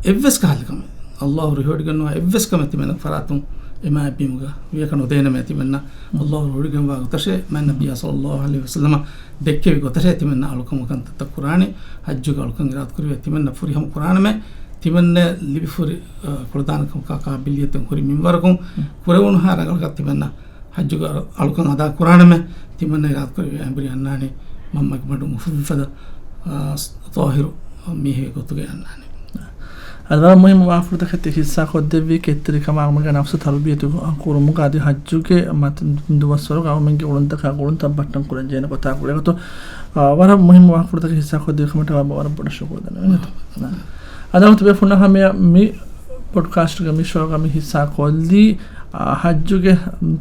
އެއްވެސް ކަހަލަ ކަމެއް، އައްލާހު ރުހިވޮޑިގަންނަވާ އެއްވެސް ކަމެއް ތިމެން ފަރާތުން އެ މާތް ބިމުގަ ވިޔަކަށް ނުދޭނަމޭ. ތިމެންނަ އައްލާހު ރުހިވޮޑިގަންވާ ގޮތަށޭ މާތް ނަބިއްޔާ ޞައްލައްލާހު ޢަލައިހި ވަސައްލަމަ ދެއްކެވި ގޮތަށޭ ތިމެންނަ އަޅުކަމު ކަންތައްތައް ކުރާނީ. ޙައްޖުގެ އަޅުކަން އިރާދަކުރެވޭ ތިމެންނަ ފުރިހަމަ ކުރާނަމޭ. ތިމެންނަ ލިބިފުރި، އަ، ކުޅަދާނަކަމަކާ ޤާބިލިއްޔަތުން ހުރި މިންވަރަކުން ކުރެވުނުހާ ރަނގަޅަކަށް ތިމެންނަ ޙައްޖުގެ އަޅު-، އަޅުކަން އަދާ ކުރާނަމޭ. ތިމަންނަ އިރާދަކުރެވި އެނބުރި އަންނާނީ މަންމަގެ މަޑުން އުފުއްވިފަދަ، އާ، ޠާހިރު މީހެއްގެ ގޮތުގައި އަންނާނީ. އަދި ވަރަށް މުހިއްމު ވާހަކަފުޅުތަކެއް ތި ހިއްސާ ކޮށްދެއްވީ ކެތްތެރިކަމާ އަޅުމެންގެ ނަފްސު ތަރުބިޔަތު ކުރުމުގަ އަދި ޙައްޖުގެ މަތި ދުވަސްވަރުގަ އަޅުމެންގެ އުޅުންތަކާ ގުޅުންތައް ބައްޓަން ކުރަން ޖެހޭނެ ގޮތާ ގުޅޭގޮތުން، އާ، ވަރަށް މުހިއްމު ވާހަކަފުޅުތަކެއް ހިއްސާ ކޮށްދެއްވި ކަމަށްޓަކާ ވަރަށް ބޮޑަށް ޝުކުރު ދަންނަވަން. އާ. އަދި ތިބޭފުޅުންނަށް ހަމަޔަށް މި ޕޮޑްކާސްޓްގެ މި ޝޯގަ މި ހިއްސާ ކޮށްލީ، އާ، ޙައްޖުގެ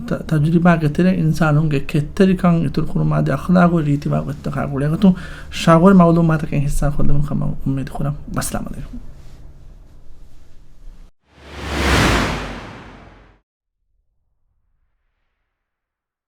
ތަ-، ތަޖުރިބާގެ ތެރެއިން އިންސާނުންގެ ކެތްތެރިކަން އިތުރުކުރުމާ އަދި އަޚްލާގު ރީތިވާ ގޮތްތަކާ ގުޅޭގޮތުން ޝައުގުވެރި މަޢުލޫމާތަކެއް ހިއްސާ ކޮށްލެވުނު ކަމަށް އުއްމީދު ކުރަން. ވައްސަލާމް ޢަލައިކުމް.